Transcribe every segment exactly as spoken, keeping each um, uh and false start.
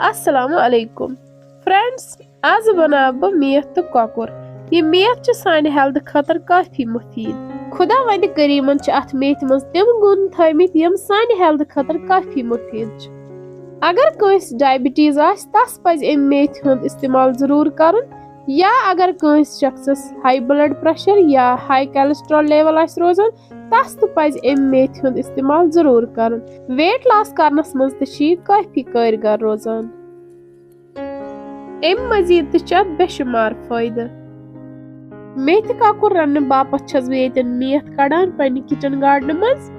السلام علیکم فرینڈز، آز بناو بہٕ میتھ تہٕ کۄکُر۔ یہِ میتھ چھِ سانہِ ہیلتھ خٲطرٕ کافی مُفیٖد۔ خدا وندِ کریٖمن چھِ اتھ میتھِ منٛز تِم گُن تھٲومٕتۍ، یِم سانہِ ہیلتھ خٲطرٕ کافی مُفیٖد چھِ۔ اگر کٲنٛسہِ ڈائبٹیز آسہِ، تس پزِ امہِ میتھِ ہُنٛد استعمال ضروٗر کرُن، یا اگر کٲنٛسہِ شخصس ہائی بلڈ پریشر یا ہائی کولیسٹرال لیول آسہِ روزان، تس تہِ پزِ امہِ میتھِ ہُنٛد استعمال ضروٗر کرُن۔ ویٹ لاس کرنس منٛز تہِ چھِ یہِ کافی کٲرگر روزان۔ امہِ مزید تہِ چھِ اتھ بے شمار فٲیدٕ۔ میتھِ کۄکُر رننہٕ باپتھ چھَس بہٕ ییٚتٮ۪ن میتھ کڑان پننہِ کچن گارڈنہٕ منٛز۔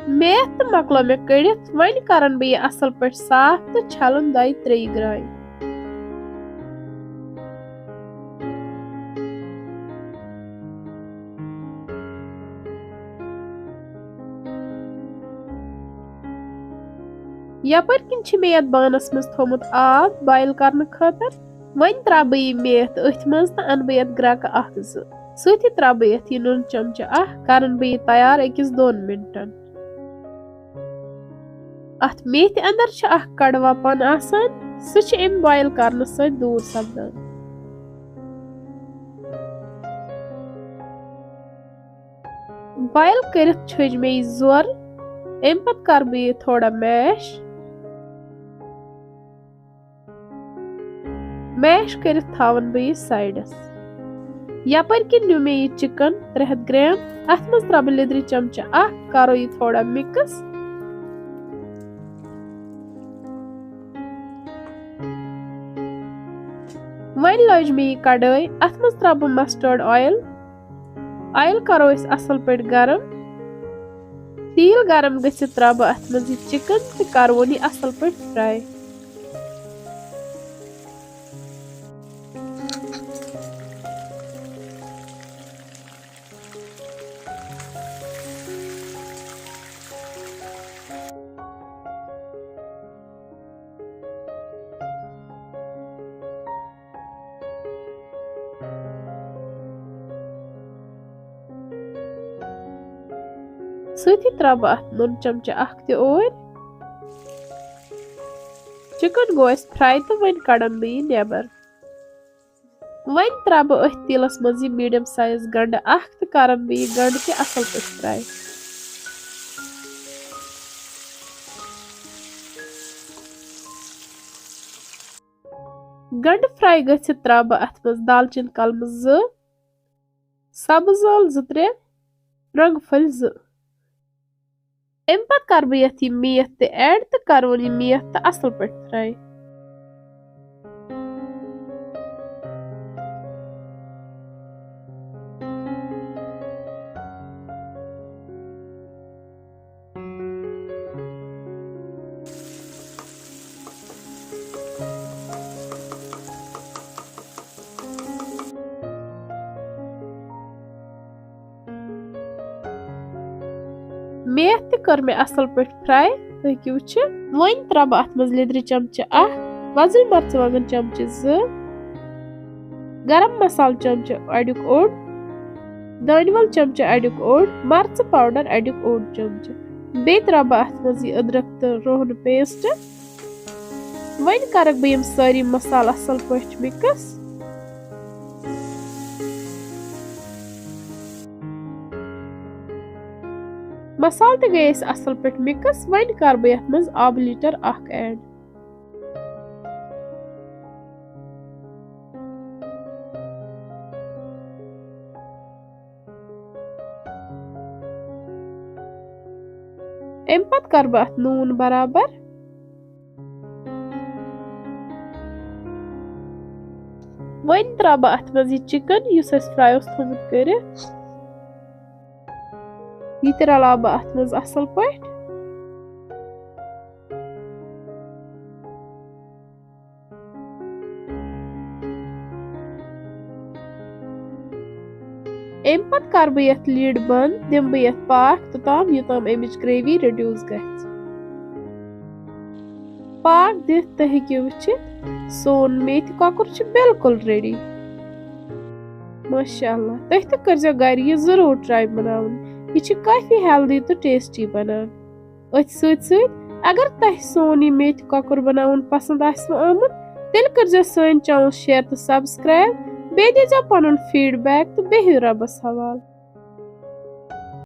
میتھ تہٕ مۄکلٲو مےٚ کٔڑِتھ، وۄنۍ کرن بہٕ یہِ اصل پٲٹھۍ صاف تہٕ چھلُن دۄیہِ ترٛیٚیہِ گرٛایہِ۔ یپٲرۍ کِنۍ چھِ مےٚ یتھ بانس منٛز تھوٚومُت آب بویل کرنہٕ خٲطرٕ۔ وۄنۍ ترٛاوٕ بہٕ یہِ میتھ أتھۍ منٛز تہٕ انہٕ بہٕ یتھ گرٛکہٕ اکھ زٕ۔ سۭتی ترٛاوٕ بہٕ یتھ یہِ نُن چمچہٕ اکھ، کرن بہٕ یہِ تیار أکِس دۄن منٹن۔ اتھ میتھِ اندر چھُ اکھ کڑوا پن آسان، سُہ چھُ امہِ بویل کرنہٕ سۭتۍ دوٗر سپدان۔ بویل کٔرِتھ چھٔج مےٚ یہِ زۄر۔ امہِ پتہٕ کرٕ بہٕ یہِ تھوڑا میش۔ میش کٔرِتھ تھاوَن بہٕ یہِ سایڈَس۔ یَپٲرۍ کِنۍ نیوٗ مےٚ یہِ چِکَن ترٛےٚ ہَتھ گرٛام۔ اَتھ منٛز ترٛاوٕ بہٕ لیٚدرِ چمچہٕ اَکھ، کَرو یہِ تھوڑا مِکٕس۔ وۄنۍ لٲج مےٚ یہِ کڑٲے، اَتھ منٛز ترٛاوٕ بہٕ مَسٹٲرڈ آیِل۔ آیِل کَرو أسۍ اَصٕل پٲٹھۍ گرم۔ تیٖل گرم گٔژھِتھ ترٛاوٕ بہٕ اَتھ منٛز یہِ چِکَن تہٕ کَرٕوون یہِ اَصٕل پٲٹھۍ فرٛاے۔ سۭتی ترٛاوٕ بہٕ اَتھ نُن چمچہٕ اَکھ تہِ اوٗرۍ۔ چِکَن گوٚو اَسہِ فرٛاے تہٕ وۄنۍ کَڑَن بہٕ یہِ نٮ۪بَر۔ وۄنۍ ترٛاوٕ بہٕ أتھۍ تیٖلَس منٛز یہِ میٖڈیم سایز گنٛڈٕ اَکھ تہٕ کَرَن بہٕ یہِ گنٛڈٕ تہِ اَصٕل پٲٹھۍ فرٛاے۔ گنٛڈٕ فرٛاے گٔژھِتھ ترٛاوٕ بہٕ اَتھ منٛز دالچیٖن کلمہٕ زٕ، سبٕز ٲلہٕ زٕ ترٛےٚ، رۄنٛگہٕ پھٔلۍ زٕ۔ اَمہِ پتہٕ کَرٕ بہٕ یَتھ یہِ میتھ تہِ add تہٕ کَرٕ وۄنۍ یہِ میتھ تہٕ اَصٕل پٲٹھۍ فرٛاے۔ میتھ تہِ کٔر مےٚ اَصٕل پٲٹھۍ فرٛاے، تُہۍ ہیٚکِو وٕچھِتھ۔ وۄنۍ ترٛاوٕ بہٕ اَتھ منٛز لیٚدرِ چمچہٕ اَکھ، وۄزٕلۍ مرژٕوانٛگن چمچہٕ زٕ، گرم مسالہٕ چمچہٕ اَڑیُک اوٚڑ، دانہِ ول چمچہٕ اَڑیُک اوٚڑ، مرژٕ پاوڈر اَڑیُک اوٚڑ چمچہٕ۔ بیٚیہِ ترٛاوٕ بہٕ اَتھ منٛز یہِ أدرَک تہٕ رُہنہٕ paste۔ وۄنۍ کَرَکھ بہٕ یِم سٲری مسالہٕ اَصٕل پٲٹھۍ mix۔ مسالہٕ تہِ گٔے اَسہِ اَصٕل پٲٹھۍ mix۔ وۄنۍ کَرٕ بہٕ یَتھ منٛز آبہٕ لیٖٹر اَکھ add۔ اَمہِ پتہٕ کَرٕ بہٕ اَتھ نوٗن برابر۔ وۄنۍ ترٛاوٕ بہٕ اَتھ منٛز یہِ چِکن یُس اَسہِ فرٛاے اوس تھوٚومُت کٔرِتھ۔ یہِ تہِ رَلاوٕ بہٕ اَتھ منٛز اَصٕل پٲٹھۍ۔ اَمہِ پتہٕ کَرٕ بہٕ یَتھ lid بنٛد، دِمہٕ بہٕ یَتھ پاکھ توٚتام، یوٚتام اَمِچ gravy reduce گژھِ۔ پاکھ دِتھ تُہۍ ہیٚکِو وٕچھِتھ، سون میتھِ کۄکُر چھُ بالکل ready۔ ماشاء اللہ، تُہۍ تہِ کٔرزیٚو گرِ یہِ ضروٗر try بناوُن۔ یہِ چھُ کافی healthy تہٕ tasty بنان۔ أتھۍ سۭتۍ سۭتۍ اگر تۄہہِ سون یہِ میٚتھِ کۄکُر بناوُن پسند آسِوٕ آمُت، تیٚلہِ کٔرزیٚو سٲنۍ channel share تہٕ subscribe۔ بیٚیہِ دیٖزیٚو پنُن feedback تہٕ بِہِو رۄبس حوالہٕ۔